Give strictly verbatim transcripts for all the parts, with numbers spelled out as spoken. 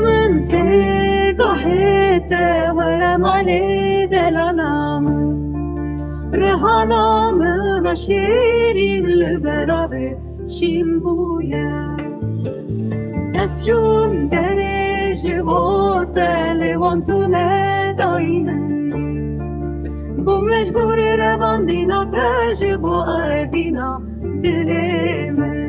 Min tê gahê te were malê delala min. Rihana min şêrîn li beravê şîn bûye. Ez çûm derê ji bo te, lê wan tu nedayî min. Bûm mecbûr revandîna te ji bo arevîna dilê min.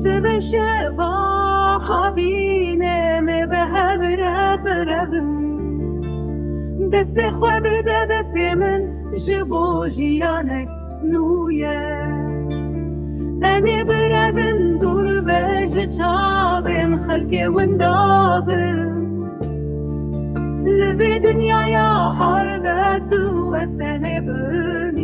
Dibe şeva havîne me bi hev re birevin. Destê xwe bide destê min ji bo jiyanek nû ye. Em ê birevin dûr be ji çavên xelkê winda bin. Li vê dinyaya har de tu ez tenê bin.